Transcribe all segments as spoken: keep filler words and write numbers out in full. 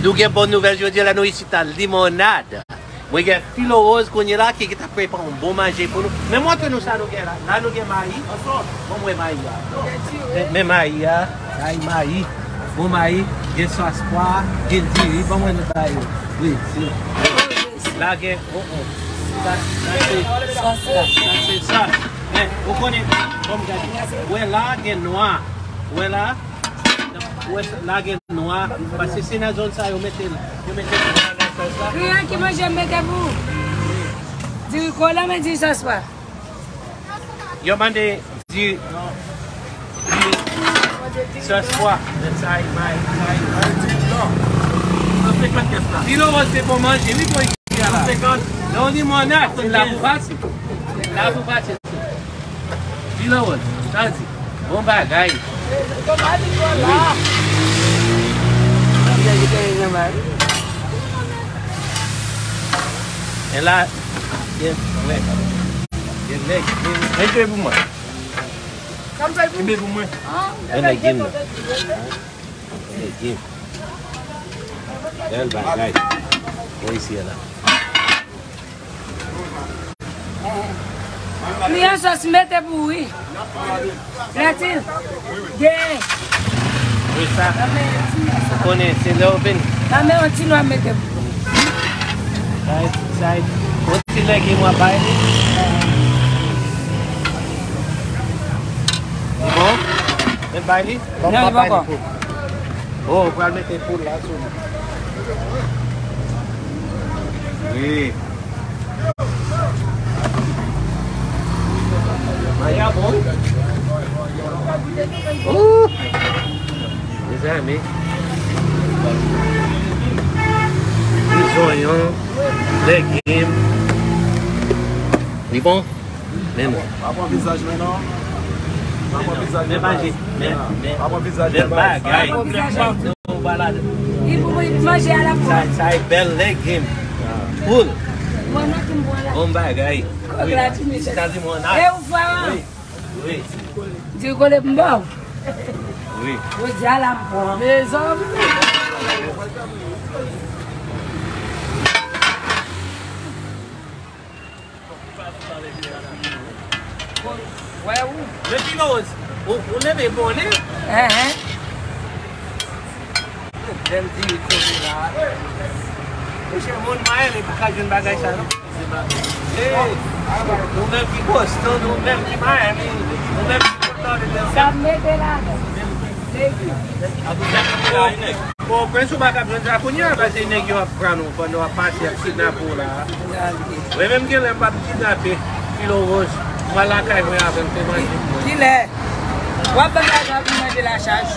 Nou gen bon nouvèl jodi a, la nou isit a Limonad. Mwen gen Filo Rose kounye la ki, ki ta prepare yon bon manje pou nou. Men montre nou sa nou gen la. La nou gen mayi. Bon, mwen mayi a. Men, men mayi a. Mayi, mayi. Bon mayi. Gen sòs pwa. Gen diri. Bon, mwen nou bay yo. Wi, si. La gen, oh, oh. Sa, sa se, sa se sòs. Men, ou konnen, bon, gade. Wè la, gen nwa. Wè la. Ou wè sa, la gen nwa, paske se nan zòn sa yo mete l, yo mete nwa nan sòs la. Kliyan ki manje m mete pou ou. Diri kola, men diri sòs pwa. Yo mande diri, diri sòs pwa. Men sa e may, sa e may. Filo Rose te bon manje, wi, pou isit a la. Nan yon limonad, la pou pase. La pou pase. Filo Rose, sa di. Bon bagay. Wi. E la, gen, wè. Gen nèg, gen, gen pou mwen. Gen nèg, gen nèg. Gen nèg, gen. Bèl bagay. Mwen isi a la. Kliyan sòs mete pou ou, wi. Latil. Gen. Wi, sa. Ou konnen, se lè w vin. Nan men yon ti nwa mete pou ou. Sa e, sa e, yon ti legim w ap bay li. Li bon? Men bay li? Non, li poko. Oh, ou pral mete poul la sou li. Wi. Maya bon. Ooh. Mezanmi. Ti zonyon, legim. Li bon? Men mwen. Pa pran vizaj mwen non. Pa pran vizaj mwen. Men, men, men, pa pran vizaj mwen. Bèl bagay. Li pou manje a la pou. Sa, sa e bèl legim. Poul. Bon bagay. Wi. Sa limonad. E ou fwa? Wi. Wi. Di kole m ba w. Wi. Ou di a la m pran. Mezanmi. Wè ou. Men Filo Rose, ou, ou leve bonnen. Enhen. Bèl diri kote la. Monchè, moun Miami pa ka jwenn bagay sa non. Hey, nou menm ki Boston, nou menm ki Miami, nou menm ki Fort Lauderdale. Sa m mete la. Bon, prens ou pa ka jwenn sa kounye a, paske nèg yo ap pran nou pandan w ap pase, ap kidnape w la. Mwen menm gen lè m p ap kidnape Filo Rose, mwen lakay mwen avè l, fè manje pou mwen. Kilè? W ap ban m lajan pou manje lachaj.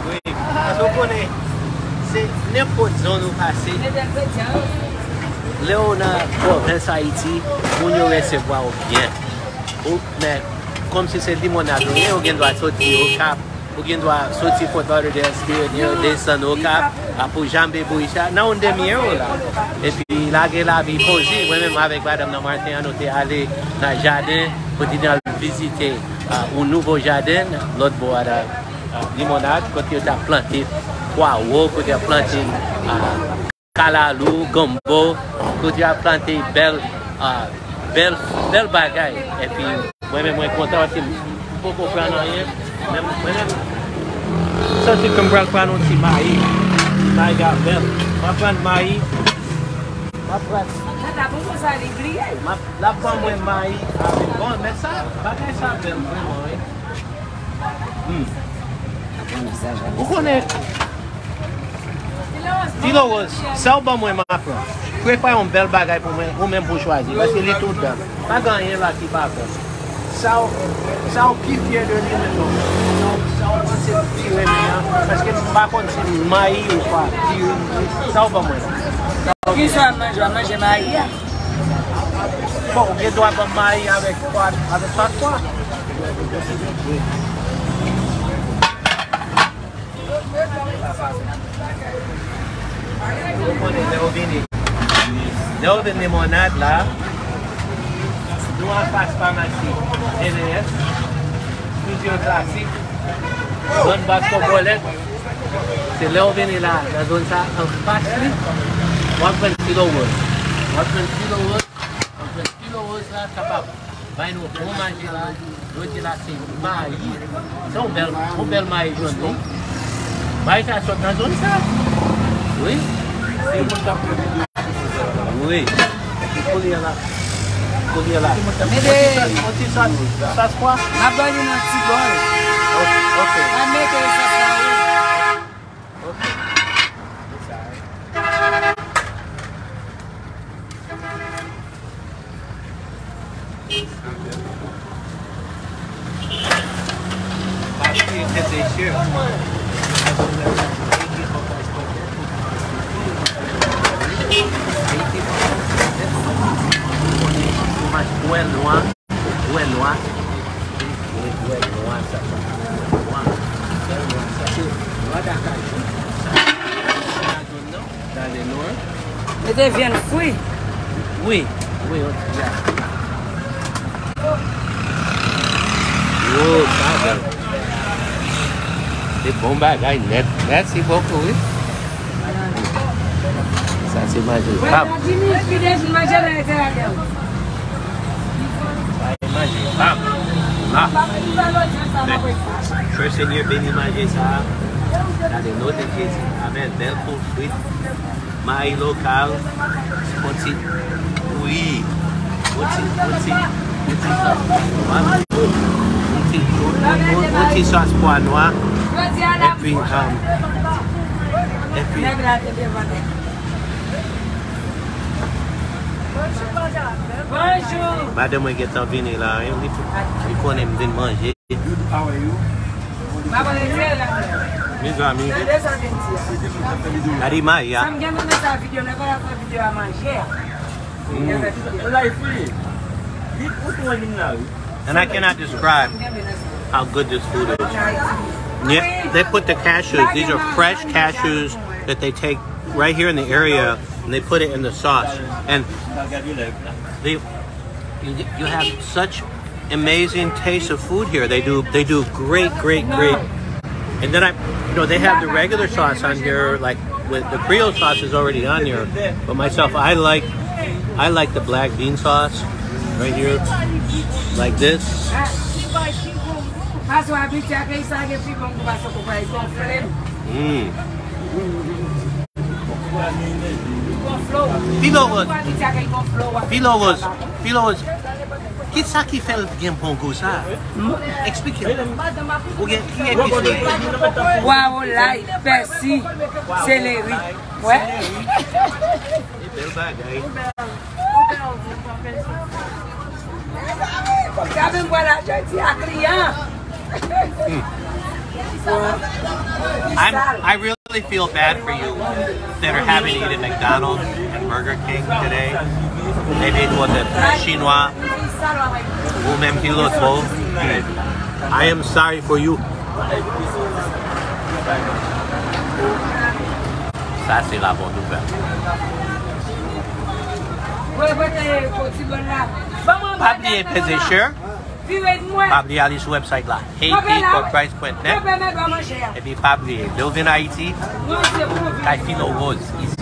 Wi, paske w konnen, se nenpòt zòn ou pase, lè w nan pwovens Ayiti, moun yo resevwa w byen. Ou, men, kòmsi se Limonad ou ye, ou gen dwa soti Okap, ou gen dwa soti Fort Lauderdale, Spirit Hill, desann Okap, a pou janbe bouch la, nan yon demi è w la. Epi lage lavi poze, mwen menm avèk madanm nan maten an, nou te ale nan jaden, pou te al vizite, a, yon nouvo jaden, lòt bò a la, a, Limonad, kote yo t ap plante pwawo, kote yo ap plante, a, kalalou, gonbo, kote y ap plante bèl, a, bèl, bèl bagay. Epi, mwen menm, mwen kontan paske m poko pran anyen. Men mwen menm, m santi ke m pral pran yon ti mayi. Mayi a bèl. M ap pran mayi. M ap pran. Tata, bon, konsa li bliye. M ap, l ap ban mwen mayi avèk, bon, men sa, bagay sa bèl, vrèman, wi. Hmm. Ou konnen, Filo Rose, sa w ban mwen, m ap pran. Prepare yon bèl bagay pou mwen, ou menm pou chwazi, paske li tou dan. Pa gen anyen la ki pa bon. Sa w, sa w pi fyè de li menm, sa w, sa w panse w pi renmen an, paske m pa konn si mayi ou pa diri, sa w ban mwen la. Kisa w ap manje? W ap manje mayi a? Bon, ou gen dwa ban m mayi avèk pwa, avèk pat pwa. Ou konnen lè w vini, lè w vin Limonad la, nou anfas famasi N S, Fusion Classic, Bann Bas Kòkòlèt. Se lè w vini la, nan zòn sa, anfas li, w ap jwenn Filo Woz. W ap jwenn Filo Woz, w ap jwenn Filo Woz la, kapab bay nou bon manje la. Yo di la se mayi. Se yon bèl, yon bèl mayi jòn, wi. Mayi sa sot nan zòn sa. Wi. Se moun k ap fè videyo sou sa. Wi. Epi kounye a la, kounye a la. Mete yon ti sòs, yon ti sòs, sòs pwa. M ap bay nou nan ti bòl. Ok, ok. M ap mete sòs la, wi. Ok. Fromaj bwè nwa. Bwè nwa. Bwè nwa sa. Nwa. Bwè nwa sa. Nwa dakajou. Sa. Gade non. Mete vyann fri. Wi. Wi, yon ti vyann. Yo, sa bèl. Se bon bagay nèt. Mèsi bokou, wi. Sa se manje pam. Sa se manje pam. Ah. Ke Senyè beni manje sa. Gade non de Jezi. Amèn. Bèl kou frit. Mayi lokal. Yon ti, wi. Yon ti, yon ti, yon ti sòs pwa nwa. Yon ti, yon, yon, yon, yon ti sòs pwa nwa. Epi, um, epi, bonjou. Madanm mwen gentan vini la, wi. Li, li konnen m vin manje. Mezanmi, gade mayi a. Mm. And I cannot describe how good this food is. Yeah, they put the cashews. These are fresh cashews that they take right here in the area, and they put it in the sauce. And they, you, you have such amazing taste of food here. They do, they do great, great, great. And then I, you know, they have the regular sauce on here, like with the Creole sauce is already on here. But myself, I like, I like the black bean sauce right here, like this. Pase w abitye ak sa gen pi bon kou pase kou pa e gonfle m. Mm. Filo Woz. Filo Woz. Filo Woz. Kisa ki fè l gen bon gou sa? Eksplike m. Ou gen ki epis li? Pwawo, lay, pèsi, seleri. Wè. Bèl bagay. Mezanmi, fòk sa menm vwala jodi a kliyan. I'm, I really feel bad for you that are having to eat at McDonald's and Burger King today. Maybe it was a Chinois ou menm ki lòt bò. I am sorry for you. Sa se la bon nouvèl. Pa bliye peze share. Pa bliye ale sou website la, Haiti for Christ point net. Epi pa bliye, lè w vin Ayiti, kay Filo Woz is